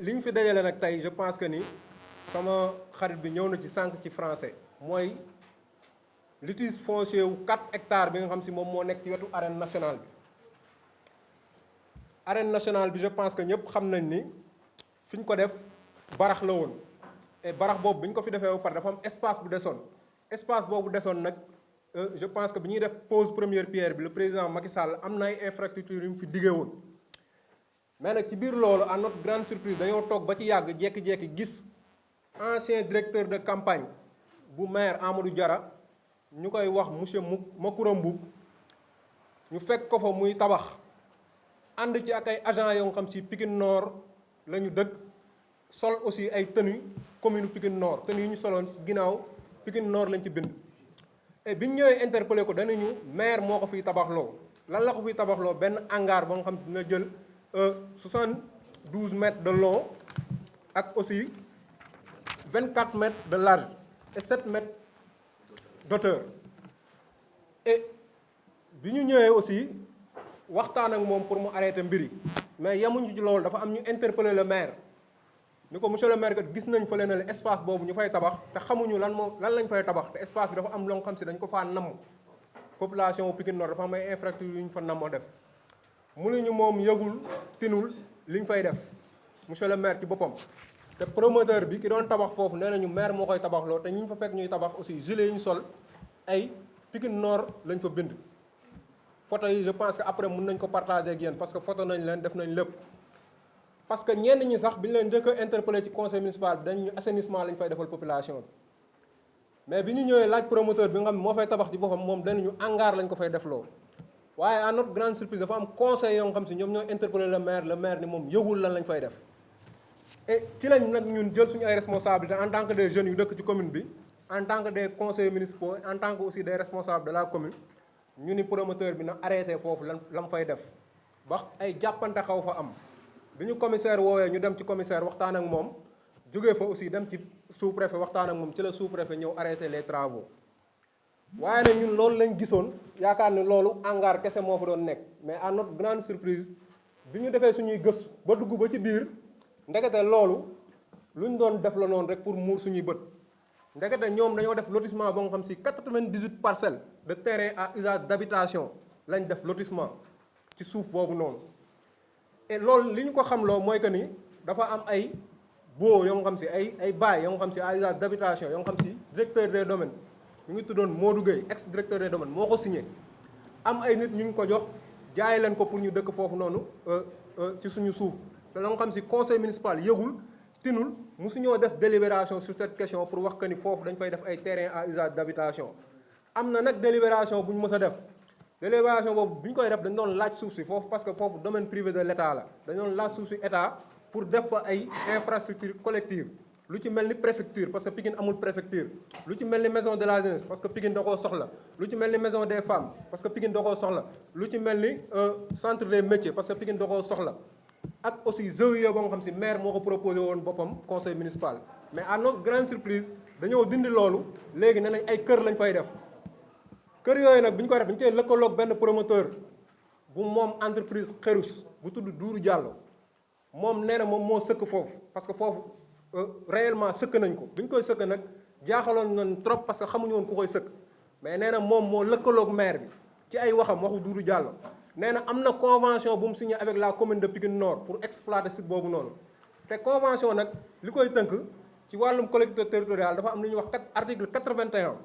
li ñu fi dajale nag tey je pense que ni sama xarit bi ñëw na ci sànq ci français mooy litige foncier wu 4 hectares bi nga xam si moom moo nekk ci wetu arène nationale bi. arène nationale bi je pense que ñëpp xam nañ ni fi ñu ko def barax la woon et barax boobu bi ñu ko fi defee ba pare dafa am espace bu desoon espace boobu desoon nag je pense que bi ñuy def pose première pierre bi le président Macky Sall am na ay infrastructures yu mu fi diggee woon. mais nag ci biir loolu à notre grande surprise dañoo toog ba ci yàgg jékki-jékki gis ancien directeur de campagne bu maire Amadou Diarra ñu koy wax monsieur Macoura Mboup ñu fekk ko fa muy tabax ànd ci ak ay agents yoo xam si Pikine Nord la ñu dëkk sol aussi ay tenues commune Pikine Nord tenues yi ñu soloon si ginnaaw Pikine Nord lañ ci bind. et biñ ñëwee interpellé ko danañu maire moo ko fiy tabaxloo lan la ko fiy tabaxloo benn hangar ba nga xam dina jël 72 mètres de long ak aussi 24 mètres de large et 7 mètres d'auteur. et bi ñu ñëwee aussi waxtaan ak moom pour mu arrêter mbir yi mais yemuñu ci loolu dafa am ñu interpeller le maire ni ko monsieur le maire kat gis nañ fa leen espace boobu ñu fay tabax te xamuñu lan lañ fay tabax te espace bi dafa am loo xam si dañ ko faa namm population Pikine Nord dafa am ay infrastructures yu ñu fa nammoo def. mënuñu moom yëgul tinul liñ fay def monsieur le maire ci boppam te promoteur bi ki doon tabax foofu nee nañu maire moo koy tabaxloo te ñi ñu fa fekk ñuy tabax aussi gilet yi ñu sol ay Pikine Nord lañ fa bind. photo yi je pense que après mën nañ ko partager ak yéen parce que photo nañ leen def nañ lépp parce que ñenn ñi sax bi ñu leen njëkk a interpellé ci conseil municipal bi dañu assainissement lañ fay defal population bi mais bi ñu ñëwee laaj promoteur bi nga xam ne moo fay tabax ci boppam moom danañu hangar lañ ko fay defloo. waaye à notre grande surprise dafa am conseil yoo xam si ñoom ñoo interpellé le maire ni moom yëgul lan lañ fay def et ci lañ nag ñun jël suñu ay responsabilités en tant que des jeunes yu dëkk ci commune bi en tant que des conseillers municipaux en tant que aussi des responsables de la commune ñu ni promoteur bi na arrêté foofu la mu fay def ba ay jàppante xaw fa am bi ñu commissaire woowee ñu dem ci commissaire waxtaan ak moom jógee fa aussi dem ci sous-préfet waxtaan ak moom ci la sous-préfet ñëw arrêté les travaux. waaye nag ñun loolu lañ gisoon yaakaar ne loolu hangar kese moo fa doon nekk mais à notre grande surprise bi ñu defee suñuy gëstu ba dugg ba ci biir ndekete loolu lu ñu doon def la noonu rek pour muur suñuy bët ndekete ñoom dañoo def lotissement ba nga xam si 98 parcelles de terrain à usage d'habitation lañ def lotissement ci suuf boobu noonu. et loolu li ñu ko xamloo mooy que ni dafa am ay baux yoo nga xam si ay bail yoo nga xam si à usage d'habitation yoo nga xam si directeur des domaines. ñu ngi tuddoon Modou Gueye ex directeur des domaines moo ko signé am ay nit ñu ngi ko jox jaay leen ko pour ñu dëkk foofu noonu ci suñu suuf te la nga xam si conseil municipal yëgul tinul mosuñoo def délibération sur cette question pour wax que ni foofu dañ fay def ay terrain à usage d'habitation. am na nag délibération bu ñu mës a def délibération boobu bu ñu koy def dañ doon laaj suuf si foofu parce que foofu domaine privé de l'État la dañ doon laaj suuf si État pour def fa ay infrastructures collectives. lu ci mel ni préfecture parce que Pikine amul préfecture lu ci mel ni maison de la jeunesse parce que Pikine da koo soxla lu ci mel ni maison des femmes parce que Pikine da koo soxla lu ci mel ni centre des métiers parce que Pikine da koo soxla ak aussi ZEE ba nga xam si maire moo ko proposé woon boppam conseil municipal. mais à notre grande surprise dañoo dindi loolu léegi nee nañ ay kër lañ fay def kër yooyu nag bi ñu koy def dañu cee lëkkaloog benn promoteur bu moom entreprise Xerus bu tudd Dourou Diallo moom nee na moom moo sëkk foofu parce que foofu. réellement sëkk nañ ko bi ñu koy sëkk nag jaaxaloon nañ trop parce que xamuñu woon ku koy sëkk mais nee na moom moo lëkkaloog maire bi ci ay waxam waxu Doudou Diallo nee na am na convention bu mu signé avec la commune de Pikine Nord pour exploiter site boobu noonu te convention nag li koy tënk ci wàllum collectivité territoriale dafa am lu ñuy wax article 81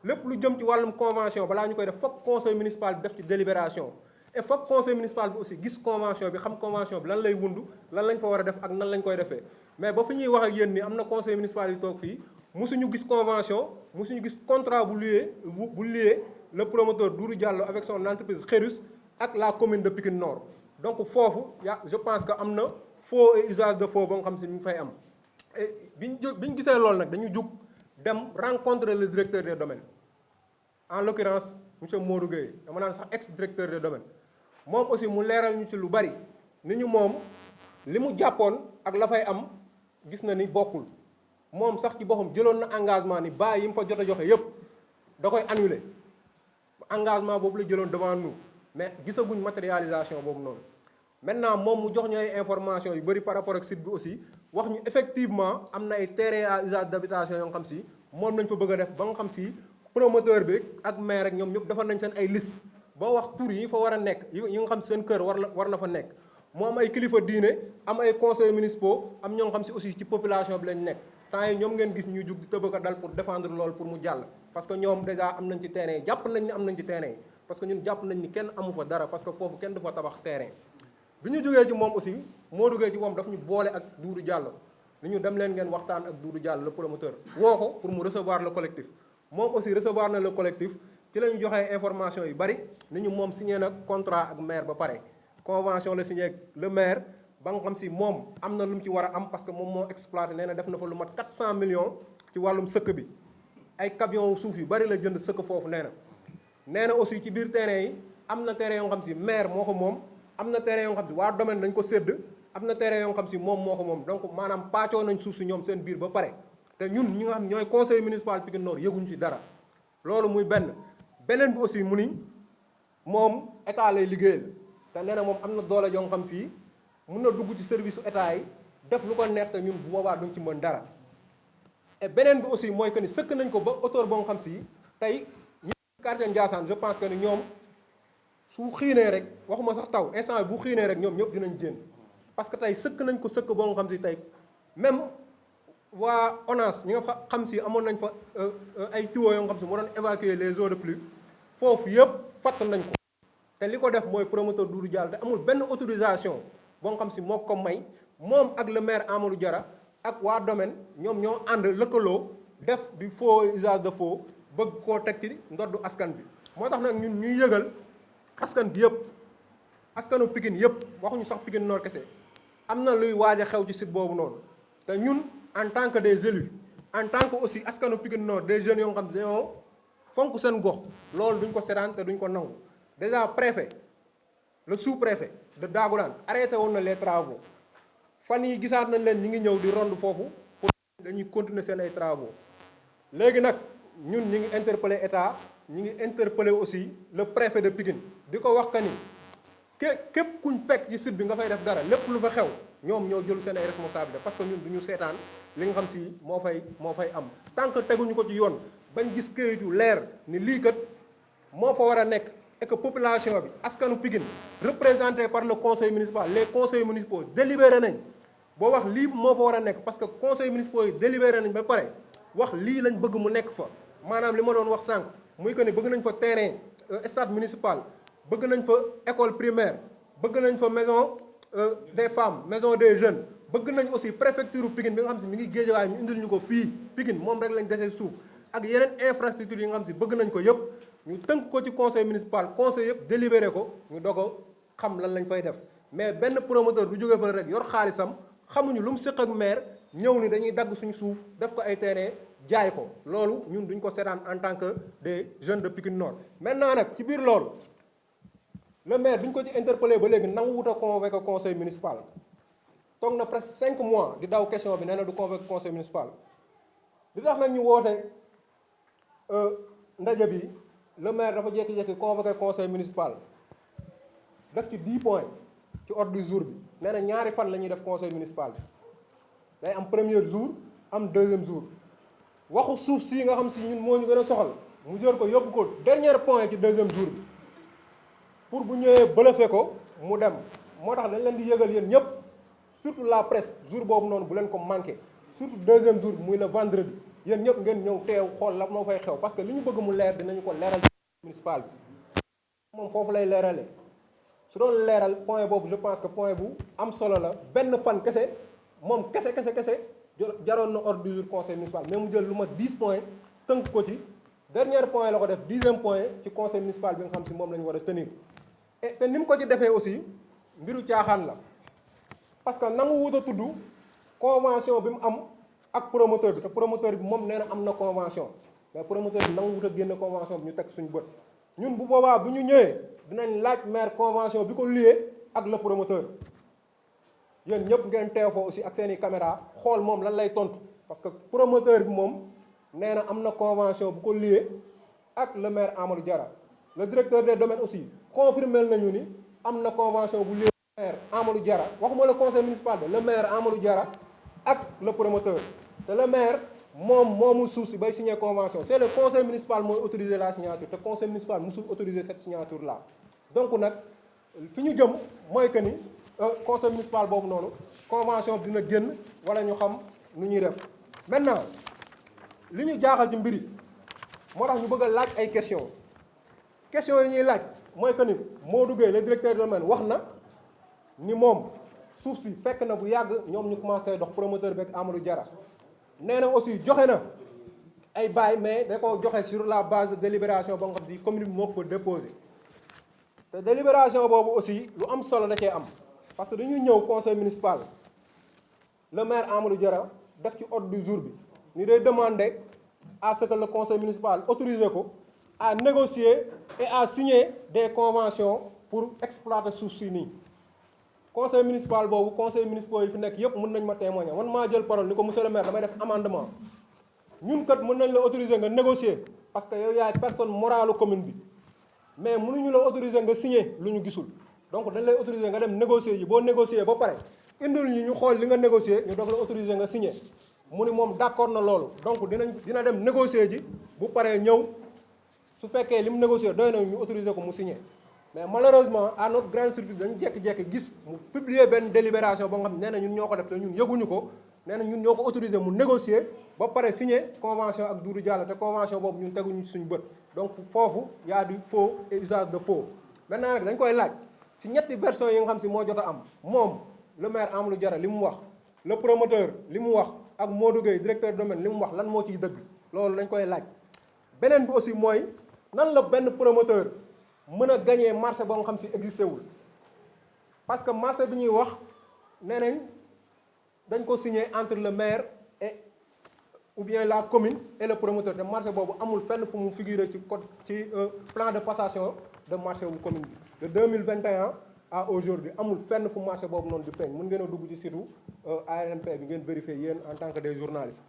lépp lu jëm ci wàllum convention balaa ñu koy def fokk conseil municipal bi def ci délibération et fokk conseil municipal bi aussi gis convention bi xam convention bi lan lay wundu lan lañ fa war a def ak nan lañ koy defee mais ba fi ñuy wax ak yéen ni am na conseil municipal yi toog fii musuñu gis convention musuñu gis contrat bu lié le promoteur Dourou Diallo avec son entreprise Xerus ak la commune de Pikine Nord. donc foofu je pense que am na faux et usage de faux ba nga xam si ñu fay am et bi ñu gisee loolu nag dañu jug dem rencontrer le directeur des domaines en l'occurrence monsieur Modou Gueye dama naan sax ex directeur des domaines moom aussi mu leeral ñu ci lu bari ni ñu moom li mu jàppoon ak la fay am gis na ni bokkul moom sax ci boppam jëloon na engagement ni bàyyi yi mu fa jot a joxe yépp da koy annuler engagement boobu la jëloon devant nous mais gisaguñ matérialisation boobu noonu maintenant moom mu jox ñu ay information yu bëri par rapport ak site bi aussi wax ñu effectivement am na ay terrain à usage d'habitation yoo xam si moom lañ fa bëgg a def ba nga xam si promoteur bi ak maire ak ñoom ñëpp defar nañ seen ay liste ba wax tur yi fa war a nekk yi nga xam seen kër war na fa nekk mu am ay kilifa diine am ay conseils municipaux am ñoo xam si aussi ci population bi lañ nekk temps yi ñoom ngeen gis ñuy jug di tëbëka dal pour défendre loolu pour mu jàll parce que ñoom déjà am nañ ci terrain yi jàpp nañ ni am nañ ci terrain yi parce que ñun jàpp nañ ni kenn amu fa dara parce que foofu kenn du fa tabax terrain bi ñu jógee ci moom aussi moo duggee ci moom daf ñu boole ak Doudou Diallo ni ñu dem leen ngeen waxtaan ak Doudou Diallo le promoteur woo ko pour mu recevoir le collectif moom aussi recevoir na le collectif ci la ñu joxee information yu bari ni ñu moom signé na contrat ak maire ba pare convention la signé ak le maire ba nga xam si moom am na lu mu ci war a am parce que moom moo exploité nee na def na fa lu mat 400 millions ci wàllum sëkk bi ay camion suuf yu bari la jënd sëkk foofu nee na aussi ci biir terrain yi am na terrain yoo xam si maire moo ko moom am na terrain yoo xam si waa domaine dañ ko sédd am na terrain yoo xam si moom moo ko moom donc maanaam pàccoo nañ suuf si ñoom seen biir ba pare te ñun ñi nga xam ñooy conseil municipal Pikine Nord yëguñu ci dara loolu muy beneen bi aussi mu ni moom état lay liggéeyal te nee na moom am na doole yoo xam si mun na dugg ci service su état yi def lu ko neex te ñun bu boobaa duñ ci mën dara et beneen bi aussi mooy que ni sëkk nañ ko ba hauteur boo xam si tey ñi quartier Ndiassane je pense que ni ñoom su xiinee rek waxuma sax taw instant bu xiinee rek ñoom ñëpp dinañ jéem parce que tey sëkk nañ ko sëkk boo nga xam si tey même waa ONAS ñi nga xam si amoon nañ fa ay tuyaux yoo nga xam si moo doon évacuer les eaux de pluie foofu yëpp fatt nañ ko te li ko def mooy promoteur Doudou Diallo te amul benn autorisation boo nga xam si moo ko may moom ak le maire Amadou Diarra ak waa domaine ñoom ñoo ànd lëkkaloo def du faux usage de faux bëgg koo teg ci ndoddu askan bi moo tax nag ñun ñuy yëgal askan bi yëpp askanu Pikine yëpp waxuñu sax Pikine Nord kese am na luy waaj a xew ci site boobu noonu te ñun en tant que des élus en tant que aussi askanu Pikine Nord des jeunes yoo xam ne dañoo fonk seen gox loolu duñ ko seetaan te duñ ko nangu déjà préfet le sous-préfet de Dagoudane arrêté woon na les travaux fan yi gisaat nañ leen ñi ngi ñëw di rond foofu pour dañuy continuer seen ay travaux léegi nag ñun ñi ngi interpellé état ñi ngi interpellé aussi le préfet de Pikine di ko wax que ni képp kuñ fekk ci site bi nga fay def dara lépp lu fa xew ñoom ñoo jël seen ay responsabilité parce que ñun duñu seetaan li nga xam si moo fay am tant que teguñu ko ci yoon bañ gis këyit yu leer ni lii kat moo fa war a nekk et que population bi askanu Pikine représenté par le conseil municipal les conseils municipaux délibéré nañ boo wax lii moo fa war a nekk parce que conseil municipaux yi délibéré nañ ba pare wax lii lañ bëgg mu nekk fa maanaam li ma doon wax sànq muy que ni bëgg nañ fa terrain stade municipal bëgg nañ fa école primaire bëgg nañ fa maison des femmes maison des jeunes bëgg nañ aussi préfecture Pikine bi nga xam si mi ngi Guédiawaye ñu indil ñu ko fii Pikine moom rek lañ dese suuf ak yeneen infrastructure yi nga xam si bëgg nañ ko yëpp ñu tënk ko ci conseil municipal conseil yëpp délibéré ko ñu doog a xam lan lañ fay def mais benn promoteur du jógee fa rek yor xaalisam xamuñu lu mu séq ak maire ñëw ni dañuy dagg suñu suuf def ko ay terrain jaay ko loolu ñun duñ ko seetaan en tant que des jeunes de Pikine Nord maintenant nag ci biir loolu le maire bi ñu ko ci interpellé ba léegi nangu wut a convoqué conseil municipal toog na presque 5 mois di daw question bi nee na du convoqué conseil municipal li tax nag ñu woote ndaje bi le maire dafa jékki-jékki convoqué conseil municipal def ci 10 points ci ordre du jour bi nee na ñaari fan la ñuy def conseil municipal bi day am premier jour am deuxième jour waxu suuf si nga xam si ñun moo ñu gën a soxal mu jël ko yóbbu ko dernier point ci deuxième jour bi pour bu ñëwee bëlëfe ko mu dem moo tax dañ leen di yëgal yéen ñëpp surtout la presse jour boobu noonu bu leen ko manqué surtout deuxième jour bi muy le vendredi yéen ñëpp ngeen ñëw teew xool la moo fay xew parce que li ñu bëgg mu leer dinañu ko leeral municipal bi moom foofu lay leerale su doon leeral point boobu je pense que point bu am solo la benn fan kese moom kese jaroon na ordre du jour conseil municipal mais mu jël lu ma 10 points tënk ko ci dernier point la ko def 10e point ci conseil municipal bi nga xam si moom la ñu war a tenir et te ni mu ko ci defee aussi mbiru caaxaan la parce que nangu wut a tudd convention bi mu am ak promoteur bi te promoteur bi moom nee na am na convention mais promoteur bi nangu wut a génne convention bi ñu teg suñu bët ñun bu boobaa bu ñu ñëwee dinañ laaj maire convention bi ko lié ak le promoteur yéen ñëpp ngeen teew fa aussi ak seeni caméra xool moom lan lay tontu parce que promoteur bi moom nee na am na convention bu ko lié ak le maire Amadou Diarra le directeur des domaines aussi confirmé nañu ni am na convention bu lié maire Amadou Diarra waxuma le conseil municipal de le maire Amadou Diarra ak le promoteur te le maire moomu suuf si bay signer convention c'est le conseil municipal mooy autoriser la signature te conseil municipal musul autoriser cette signature là donc nag fi ñu jëm mooy que ni conseil municipal boobu noonu convention bi dina génn wala ñu xam nu ñuy def maintenant li ñu jaaxal ci mbir yi moo tax ñu bëgg a laaj ay questions yi ñuy laaj mooy que ni Modou Gueye le directeur du domaine wax na ni moom suuf si fekk na bu yàgg ñoom ñu commencé dox promoteur beeg Amadou Diarra nee na aussi joxe na ay bail mais da ko joxe sur la base de délibération ba nga xam si commune bi moo ko déposé te délibération boobu aussi lu am solo da cee am parce que dañuy ñëw conseil municipal le maire Amadou Diarra def ci ordre du jour bi ni day demander à ce que le conseil municipal autorise ko à négocier et à signer des conventions pour exploiter suuf si nii conseil municipal boobu conseil municipal yi fi nekk yëpp mën nañ ma témoigner man maa jël parole ni ko monsieur le maire damay def amendement ñun kat mën nañ la autoriser nga négocier parce que yow yaay personne morale commune bi mais mënuñu la autoriser nga signer lu ñu gisul donc dañ lay autoriser nga dem négocier ji boo négocier ba pare indil ñu xool li nga négocier ñu doog la autoriser nga signer mu ni moom d'accord na loolu donc dina dem négocier ji bu paree ñëw su fekkee li mu négocier doy na ñu autoriser ko mu signer mais malheureusement à notre grande surprise dañu jékki-jékki gis mu publier benn délibération ba nga xam ne nee na ñun ñoo ko def te ñun yëguñu ko nee na ñun ñoo ko autorisé mu négocier ba pare signer convention ak Doudou Diallo te convention boobu ñun teguñu suñu bët donc foofu y a du faux et usage de faux maintenant nag dañ koy laaj si ñetti version yi nga xam si moo jot a am moom le maire Amadou Diarra li mu wax le promoteur li mu wax ak Modou Gueye directeur domaine li mu wax lan moo ciy dëgg loolu dañ koy laaj beneen bi aussi mooy nan la benn promoteur mën a gagner marché boo nga xam si existé wul parce que marché bi ñuy wax nee nañ dañ ko signé entre le maire et ou bien la commune et le promoteur te marché boobu amul fenn fu mu figurer ci code ci plan de passation de marché wu commune bi de 2021 à aujourd'hui amul fenn fu marché boobu noonu di feeñ mën ngeen a dugg ci site ARMP bi ngeen vérifier yéen en tant que des journalistes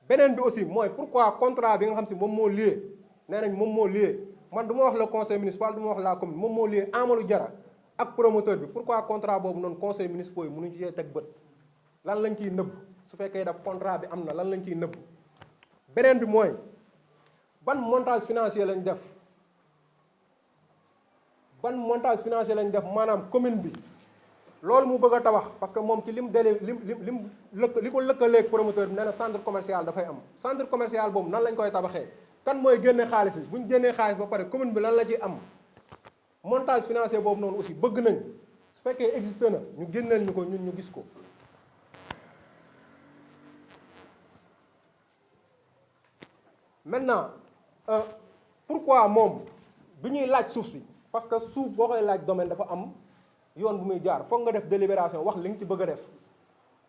beneen bi aussi mooy pourquoi contrat bi nga xam si moom moo lié nee nañ moom moo lié man du ma wax le conseil municipal du ma wax la commune moom moo lié Amadou Diarra ak promoteur bi pourquoi contrat boobu noonu conseil municipal yi mënuñu ci teg bët lan lañ ciy nëbb su fekkee daf contrat bi am na lan lañ ciy nëbb beneen bi mooy ban montage financier lañ def maanaam commune bi loolu mu bëgg a tabax parce que moom ci lim li ko lëkkaleeg promoteur bi nee na centre commercial dafay am centre commercial boobu nan lañ koy tabaxee kan mooy génne xaalis bi bu ñu génnee xaalis ba pare commune bi lan la ci am montage financier boobu noonu aussi bëgg nañ su fekkee existé na ñu génneel ñu ko ñun ñu gis ko maintenant pourquoi moom bi ñuy laaj suuf si parce que suuf boo koy laaj domaine dafa am yoon bu muy jaar foog nga def délibération wax li nga ci bëgg a def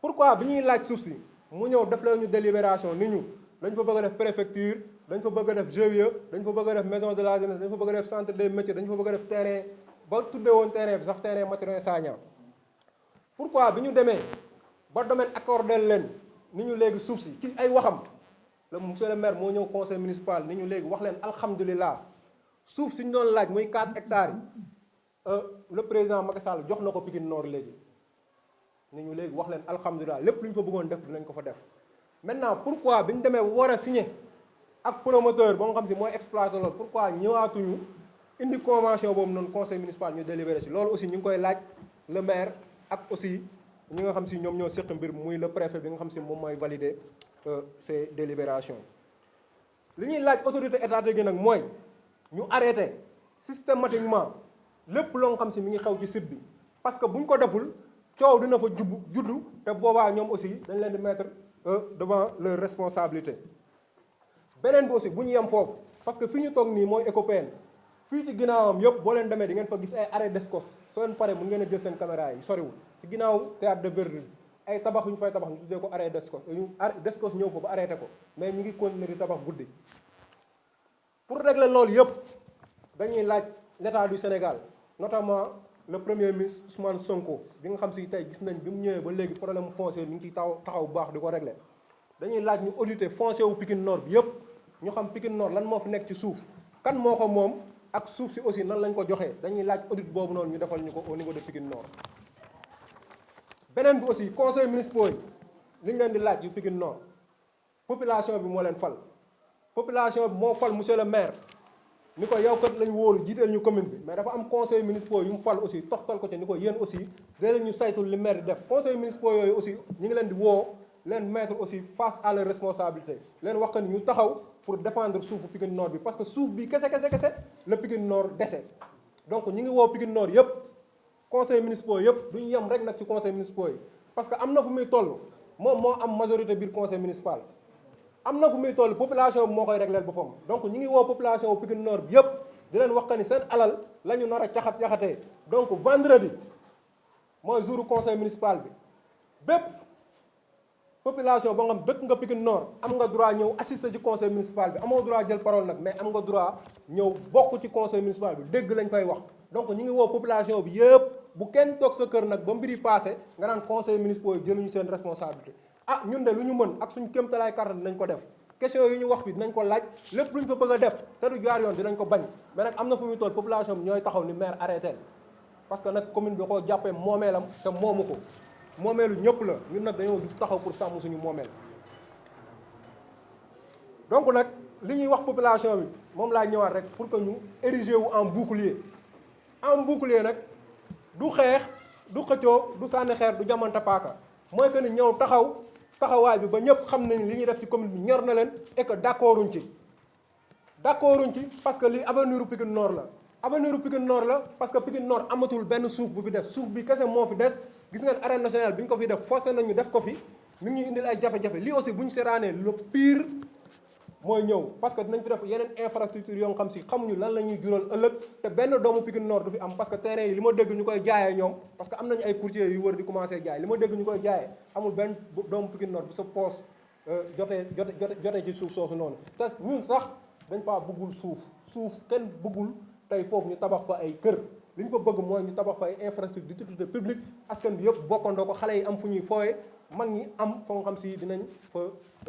pourquoi bi ñuy laaj suuf si mu ñëw def la ñu délibération ni ñu dañ fa bëgg a def préfecture dañ fa bëgg a def GIE dañ fa bëgg a def maison de la jeunesse dañ fa bëgg a def centre des métiers dañ fa bëgg a def terrain ba tuddee woon terrain bi sax terrain Mathurin Sagna pourquoi bi ñu demee ba domaine accordé leen ni ñu léegi suuf si ci ay waxam le monsieur le maire moo ñëw conseil municipal ni ñu léegi wax leen alhamdulilah suuf si ñu doon laaj muy 4 hectares yi le président Macky Sall jox na ko Pikine Nord léegi ni ñu léegi wax leen alhamdulilah lépp lu ñu fa bëggoon def dinañ ko fa def maintenant pourquoi bi ñu demee war a signer ak promoteur ba nga xam si mooy exploité loolu pourquoi ñëwaatuñu indi convention boobu noonu conseil municipal ñu délibéré si loolu aussi ñu ngi koy laaj le maire ak aussi ñi nga xam si ñoom ñoo séq mbir muy le préfet bi nga xam si moom mooy valider ces délibérations li ñuy laaj autorité étatique gi nag mooy ñu arrêté systématiquement lépp loo nga xam si mi ngi xew ci site bi parce que bu ñu ko deful coow dina fa juddu te boobaa ñoom aussi dañ leen di mettre devant leur responsabilité beneen bi aussi bu ñu yem foofu parce que fi ñu toog nii mooy Ecopene fii ci ginnaawam yëpp boo leen demee di ngeen fa gis ay arrêt d'escos soo leen paree mun ngeen a jël seen caméra yi soriwul ci ginnaaw théâtre de verdure ay tabax yu ñu fay tabax ñu tuddee ko arrêt d'escos d'escos ñëw fa ba arrêté ko mais ñu ngi continuer di tabax guddi pour régler loolu yëpp dañuy laaj l'état du Sénégal notamment le premier ministre Ousmane Sonko bi nga xam si tey gis nañ bi mu ñëwee ba léegi problème foncier mi ngi ciy taxaw bu baax di ko régler dañuy laaj ñu auditer foncier wu Pikine Nord bi yëpp ñu xam Pikine Nord lan moo fi nekk ci suuf kan moo ko moom ak suuf si aussi nan lañ ko joxee dañuy laaj audit boobu noonu ñu defal ñu ko au niveau de Pikine Nord beneen bi aussi conseil municipal yi li ñu leen di laaj yu Pikine Nord population bi moo leen fal population bi moo fal monsieur le maire ni ko yow kat lañ wóolu jiiteel ñu commune bi mais dafa am conseil municipal yu mu fal aussi toxtal ko ci ni ko yéen aussi dee ñu saytul li maire di def conseil municipal yooyu aussi ñu ngi leen di woo leen mettre aussi face à leur responsabilité leen wax que ni ñu taxaw pour défendre suufu Pikine Nord bi parce que suuf bi kese la Pikine Nord dese donc ñu ngi woo Pikine Nord yëpp conseil municipal yëpp duñu yem rek nag ci conseil municipal yi parce que am na fu muy toll moom moo am majorité biir conseil municipal am na fu muy toll population bi moo koy régleel boppam donc ñu ngi woo population bu Pikine Nord bi yëpp di leen wax que ni seen alal la ñu nar a caxatee donc vendredi mooy jouru conseil municipal bi bépp population ba nga xam dëkk nga Pikine Nord am nga droit ñëw assister ci conseil municipal bi amoo droit jël parole nag mais am nga droit ñëw bokk ci conseil municipal bi dégg lañ koy wax donc ñu ngi woo population bi yëpp bu kenn toog sa kër nag ba mbiri passé nga naan conseil municipal yi jëluñu seen responsabilité ah ñun de lu ñu mën ak suñu kéemtalaay kàttan dinañ ko def question yi ñu wax fi dinañ ko laaj lépp lu ñu fa bëgg a def te du jaar yoon dinañ ko bañ mais nag am na fu muy toll population bi ñooy taxaw ni maire arrêté parce que nag commune bi koo jàppee moomeelam te moomu ko moomeelu ñëpp la ñun nag dañoo du taxaw pour sàmm suñu moomeel donc nag li ñuy wax population bi moom laa ñëwaat rek pour que ñu ériger wu en bouclier nag du xeex du xëccoo du sànni xeer du jamante paaka mooy que ni ñëw taxawaay bi ba ñëpp xam nañ li ñuy def ci commune bi ñor na leen et que d'accorduñ ci parce que lii avenir u Pikine Nord la avenir u Pikine Nord la parce que Pikine Nord amatul benn suuf bu fi def suuf bi kese moo fi des gis ngeen arène nationale bi ñu ko fi def forcé nañu def ko fi mi ngi ñuy indil ay jafe-jafe lii aussi bu ñu seetaanee le pire mooy ñëw parce que dinañ fi def yeneen infrastructure yoo xam si xamuñu lan la ñuy jural ëllëg te benn doomu Pikine Nord du fi am parce que terrain yi li ma dégg ñu koy jaayee ñoom parce que am nañu ay courtiers yu wër di commencé jaay li ma dégg ñu koy jaayee amul benn doomu Pikine Nord bu sa poos jotee ci suuf soosu noonu te ñun sax dañ faa bëggul suuf kenn bëggul tey foofu ñu tabax fa ay kër li ñu fa bëgg mooy ñu tabax fa ay infrastructure d'utilité publique askan bi yëpp bokkandoo ko xale yi am fu ñuy fooye mag ñi am foo xam si dinañ fa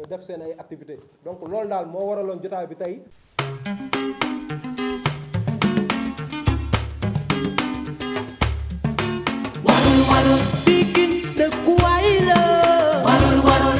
def seen ay activité donc loolu daal moo waraloon jotaay bi tey. Walu